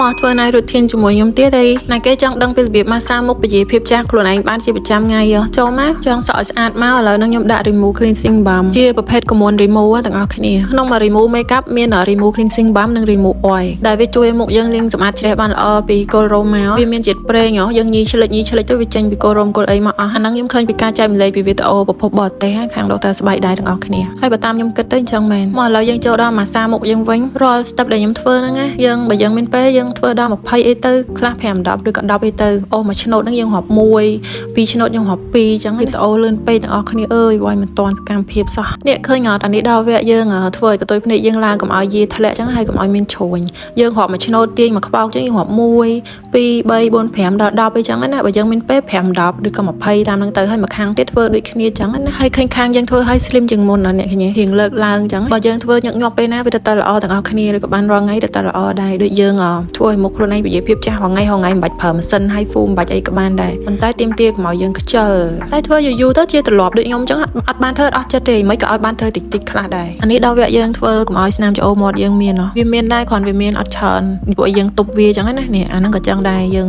មកធ្វើ night routine ជាមួយខ្ញុំទៀតអីណាគេចង់ដឹងពីរបៀបម៉ាស្សាមុខពជាភាពចាស់ខ្លួនឯងបានជាប្រចាំថ្ងៃហ៎ចូលមកចង់សក់ឲ្យស្អាតមកឥឡូវហ្នឹងខ្ញុំដាក់ remove cleansing balm ជាប្រភេទកមួន remove ទាំងអស់គ្នាក្នុងមួយ remove makeup មាន remove cleansing balm និង remove oil ដែលវាជួយឲ្យមុខយើងលាងសម្អាតជ្រះបានល្អពីគល់រោមមកវាមានជាតិប្រេងហ៎យើងញីឆ្លិចញីឆ្លិចទៅវាចេញពីគល់រោមគល់អីមកអស់អាហ្នឹងខ្ញុំឃើញពីការចែករំលែកពីវីដេអូប្រភពបរទេសខាងដុកទ័រស្បែកដែរទាំងអស់គ្នាហើយបើតាមខ្ញុំគិតទៅអញ្ចឹងមែនមកឥឡូវយើងចូលដល់ម៉ាស្សាមុខយើងវិញរាល់ step ដែលខ្ញុំធ្វើហ្នឹងណាយើងបើយើងមានពេលយើងធ្វើដល់20អីទៅខ្លះ5 10ឬក៏10អីទៅអូសមួយឆ្នូតហ្នឹងយើងរាប់1 2ឆ្នូតយើងរាប់2អញ្ចឹងវីដេអូលឿនពេកទាំងអស់គ្នាអើយវាយមិនតាន់សកម្មភាពសោះនេះឃើញអត់អានេះដល់វគ្គយើងធ្វើឲ្យកតុយភ្នែកយើងឡើងកុំឲ្យយាធ្លាក់អញ្ចឹងហើយកុំឲ្យមានជ្រួញយើងរាប់មួយឆ្នូតទាញមួយខ្បោកអញ្ចឹងយើងរាប់1 2 3 4 5ដល់10អីចឹងណាបើយើងមានពេល5 10ឬក៏20តាមហ្នឹងទៅហើយមួយខាងទៀតធ្វើដូចគ្នាអញ្ចឹងណាហើយឃើញខាងយើងធ្វើឲ្យ slim ជាងមុនណាអ្នកឃើញរៀងលើកឡើងអញ្ចឹងបើយើងធ្វើញឹកញាប់ពេលណាវាទៅតែល្អទាំងអស់គ្នាឬក៏បានរាល់ថ្ងៃទៅតែល្អដែរដូចយើងធ្វើឲ្យមុខខ្លួនឯងវិជាភាពចាស់រាល់ថ្ងៃរាល់ថ្ងៃមិនបាច់ប្រើម៉ាស៊ីន HIFU មិនបាច់អីក៏បានដែរប៉ុន្តែទាមទារកុំឲ្យយើងខ្ជិលតែធ្វើយូរយូរទៅជាទម្លាប់ដូចខ្ញុំអញ្ចឹងអត់បានធ្វើអត់អស់ចិត្តទេមិនក៏ឲ្យបានធ្វើតិចតិចខ្លះដែរអានេះដល់វគ្គយើងធ្វើកុំឲ្យស្នាមច្អូមាត់យើងមានវាមានដែរគ្រាន់វាមានអត់ច្រើនព្រោះយើងទប់វាអញ្ចឹងណានេះអាហ្នឹងក៏ចឹងដែរយើ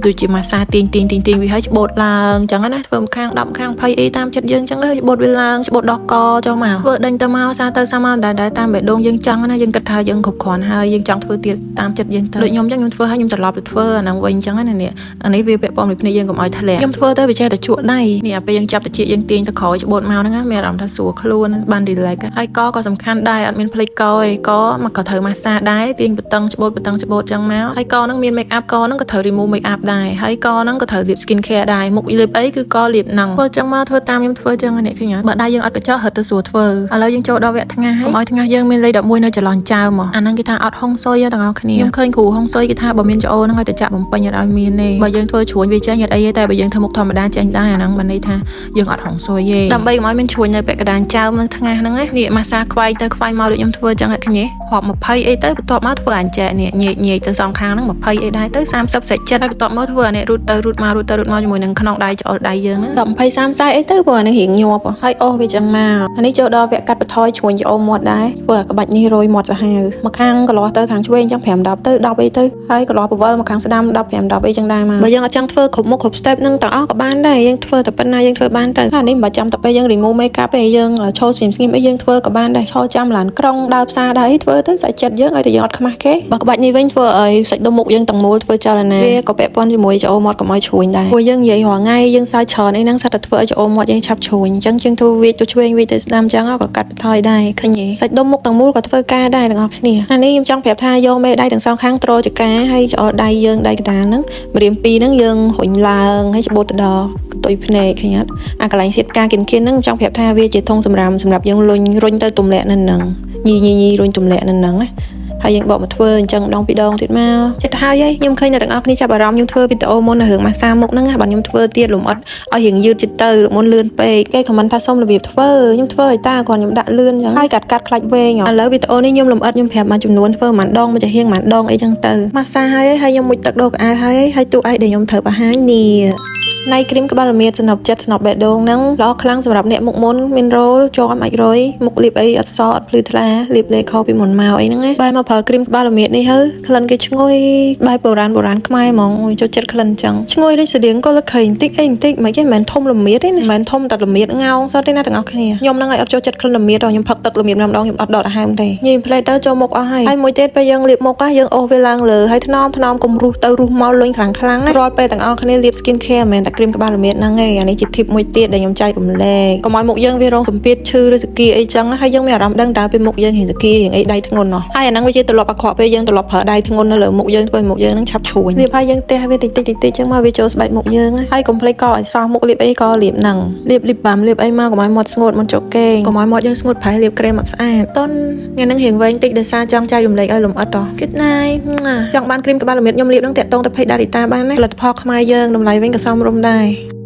ងដូចជាម៉ាសាទាញទាញទាញទាញវាឲ្យច្បូតឡើងអញ្ចឹងណាធ្វើម្ខាង10ខាង20អីតាមចិត្តយើងអញ្ចឹងច្បូតវាឡើងច្បូតដោះកចុះមកធ្វើដេញទៅមកសាទៅសាមកដែរដែរតាមបេះដូងយើងចង់ណាយើងគិតថាយើងគ្រប់គ្រាន់ហើយយើងចង់ធ្វើទៀតតាមចិត្តយើងទៅដូចខ្ញុំអញ្ចឹងខ្ញុំធ្វើឲ្យខ្ញុំត្រឡប់ទៅធ្វើអាហ្នឹងវិញអញ្ចឹងណានេះអានេះវាពាក់ព័ន្ធមួយភ្នែកយើងកុំឲ្យធ្លាក់ខ្ញុំធ្វើទៅវាចេះតែជក់ដៃនេះអាពេលយើងចាប់តិចយើងទាញទៅក្រោយច្បូតមកហ្នឹងណាមានអារម្មណ៍ថាស្រួលខ្លួនបាន relax ហើយកក៏សំខាន់ដែរអត់មានភ្លេចកឯកមកក៏ត្រូវម៉ាស្សាដែរទាញបតឹងច្បូតបតឹងច្បូតចឹងមកហើយកហ្នឹងមាន make up កហ្នឹងក៏ត្រូវ remove make up ដែរហើយកហ្នឹងក៏ត្រូវលាប skin care ដែរមុខលាបអីគឺកលាបហ្នឹងធ្វើចឹងមកធ្វើតាមខ្ញុំធ្វើចឹងនេះឃើញអត់បើដៃយើងអត់កញ្ចក់រត់ទៅស្រួលធ្វើឥឡូវយើងចូលដល់វគ្គថ្ងាសហើយកុំឲ្យថ្ងាសយើងមានលេខ11នៅចន្លោះចើមអាហ្នឹងគេថាអត់ហុងស៊ុយទាំងអស់គ្នាខ្ញុំឃើញគ្រូហុងស៊ុយគេថាបើមានច្អូហ្នឹងឲ្យតែចាក់បំពេញអត់ឲ្យមានទេបើយើងធ្វើជ្រួញវាចេញអត់អីទេតែបើយើងធ្វើមុខធម្មតាចេញដែរអាហ្នឹងមិនន័យថាយើងអត់ហុងស៊ុយទេដើម្បីកុំឲ្យមានជ្រួញនៅពាក់កណ្ដាលចើមនឹងថ្ងាសហ្នឹងណានេះម៉ាសាខ្វែងទៅខ្វែងមកដូចខ្ញុំធ្វើចឹងឃើញទេរាប់20អីទៅបន្ទាប់មកធ្វើអញ្ចែកនេះញែកញែកទៅសងខាងហ្នឹង20អីដែរទៅ30សាច់ចិត្តហើយបន្ទាប់មកធ្វើអានេះរូតទៅរូតមករូតទៅរូតមកជាមួយនឹងខ្នងដៃច្អល់ដៃយើងហ្នឹង10 20 30 40អីទៅព្រោះអានេះរៀងញាប់ហើយអូសវាចឹងមកអានេះចូលដល់វគ្គកាត់បន្ថយជ្រួញច្អូមាត់ដែរធ្វើអាក្បាច់នេះរយមាត់សាហាវមកខាងកន្លោះទៅខាងឆ្វេងចឹង5 10ទៅ10អីទៅហើយកន្លោះពវល់មកខាងស្ដាំ10 5 10អីចឹងដែរមកបើយើងអត់ចង់ធ្វើគ្រប់មុខគ្រប់ step ហ្នឹងទាំងអស់ក៏បានដែរយើងធ្វើតែប៉ុណ្ណាយើងធ្វើបានទៅអានេះមិនបាច់ចាំតែពេលយើង remove makeup ទេយើងឈរស្ងៀមស្ងៀមអីយើងធ្វើក៏បានដែរឈរចាំឡានក្រុងដើរផ្សារដើរអីធ្វើទៅសាច់ចិត្តយើងឲ្យតែយើងអត់ខ្មាស់គេបើក្បាច់នេះវិញធ្វើឲ្យសាច់ដុំមុខយើងទាំងមូលធ្វើចលនាវាក៏ពាក់ព័ន្ធជាមួយច្អូមាត់កុំឲ្យជ្រួញដែរព្រោះយើងនិយាយរាល់ថ្ងៃយើងសើចច្រើនអីហ្នឹងសិតតែធ្វើឲ្យច្អូមាត់យើងឆាប់ជ្រួញអញ្ចឹងជាងធ្វើវាទៅឆ្វេងវាទៅស្ដាំអញ្ចឹងក៏កាត់បន្ថយដែរឃើញទេសាច់ដុំមុខទាំងមូលក៏ធ្វើការដែរទាំងអស់គ្នាអានេះខ្ញុំចង់ប្រាប់ថាយកមេដៃទាំងសងខាងត្រចកាហើយច្អល់ដៃយើងដៃកណ្ដាលហ្នឹងម្រាមពីរហ្នឹងយើងរុញឡើងហើយច្បូតទៅដល់កន្ទុយភ្នែកឃើញអត់អាកន្លែងសៀតផ្កាគៀនគៀនហ្នឹងចង់ប្រាប់ថាវាជាធុងសម្រាមសម្រាប់យើងលុញរុញទៅទម្លាក់នៅហ្នឹងញីញីញីរុញទម្លាក់នៅហ្នឹងណាហើយយើងបកមកធ្វើអញ្ចឹងម្ដងពីរដងទៀតមកចិត្តហើយហីខ្ញុំឃើញអ្នកទាំងអស់គ្នាចាប់អារម្មណ៍ខ្ញុំធ្វើវីដេអូមុននៅរឿងម៉ាសាមុខហ្នឹងណាបាទខ្ញុំធ្វើទៀតលំអត់ឲ្យរៀងយឺតចិត្តទៅមុនលឿនពេកគេ comment ថាសុំរបៀបធ្វើខ្ញុំធ្វើឲ្យតាគាត់ខ្ញុំដាក់លឿនអញ្ចឹងហើយកាត់កាត់ខ្លាច់វែងឥឡូវវីដេអូនេះខ្ញុំលំអិតខ្ញុំប្រាប់មួយចំនួនធ្វើមួយដងមួយចាហៀងមួយដងអីចឹងទៅម៉ាសាហើយហើយខ្ញុំមុជទឹកដូរកៅអៅហើយហើយទូឯងដែលខ្ញុំត្រូវបង្ហាញនេះណៃគ្រីមក្បាលរមៀតសំណប់ចិត្តសំណប់បេះដូងហ្នឹងល្អខ្លាំងសម្រាប់អ្នកមុខមុនមានរោលជាប់អាចរុយមុខលាបអីអត់សអត់ភ្លឺថ្លាលាបលេខពីមុនមកអីហ្នឹងណាបែរមកប្រើគ្រីមក្បាលរមៀតនេះហើយក្លិនគេឈ្ងុយបែបបុរាណបុរាណខ្មែរហ្មងចូលចិត្តក្លិនអញ្ចឹងឈ្ងុយដូចស្តៀងក៏លខីបន្តិចអីបន្តិចមិនចេះមិនមែនធំរមៀតទេណាមិនមែនធំតែរមៀតងោងសោះទេណាទាំងអស់គ្នាខ្ញុំហ្នឹងឲ្យអត់ចូលចិត្តក្លិនរមៀតដល់ខ្ញុំផឹកទឹករមៀតម្ដងខ្ញុំអត់ដកដង្ហើមទេញីផ្លេទៅចូលមុខអស់ហើយហើយមួយទៀតពេលយើងលាបមុខយើងអូសវាឡើងលើហើយថ្នមថ្នមកុំរុះទៅរុះមកលុញខ្លាំងខ្លាំងរាល់ពេលទាំងអស់គ្នាលាប skin care មិនមែនតែគ្រីមក្បាលរមៀតហ្នឹងឯងអានេះជា tip មួយទៀតដែលខ្ញុំចែករំលែកកុំឲ្យមុខយើងវារងសម្ពាធឈឺឬសគាអីចឹងហើយយើងមានអារម្មណ៍ដឹងតើពេលមុខយើងរៀងសគារៀងអីដៃធ្ងន់ណោះហើយអាហ្នឹងវាជាទម្លាប់អាក្រក់ពេលយើងទម្លាប់ប្រើដៃធ្ងន់នៅលើមុខយើងធ្វើឲ្យមុខយើងហ្នឹងឆាប់ជ្រួញលាបហើយយើងទះវាតិចតិចតិចតិចចឹងមកវាចូលស្បែកមុខយើងហើយកុំភ្លេចកឲ្យសោះមុខលាបអីក៏លាបហ្នឹងលាប lip balm លាបអីមកកុំឲ្យមាត់ស្ងួតមុនចូលគេងកុំឲ្យមាត់យើងស្ងួតប្រេះលាបក្រែមអត់ស្អាតតុនថ្ងៃហ្នឹងរៀងវែងតិចដោយសារចង់ចែករំលែកឲ្យលំអិតហ៎ Good night ចង់បានគ្រីមក្បាលរមៀតខ្ញុំលាបហ្នឹងតាក់ទងទៅ page ដារីតាបានណាផលិតផលខ្មែរយើងតម្លៃវិញក៏សមរម្យដែរ។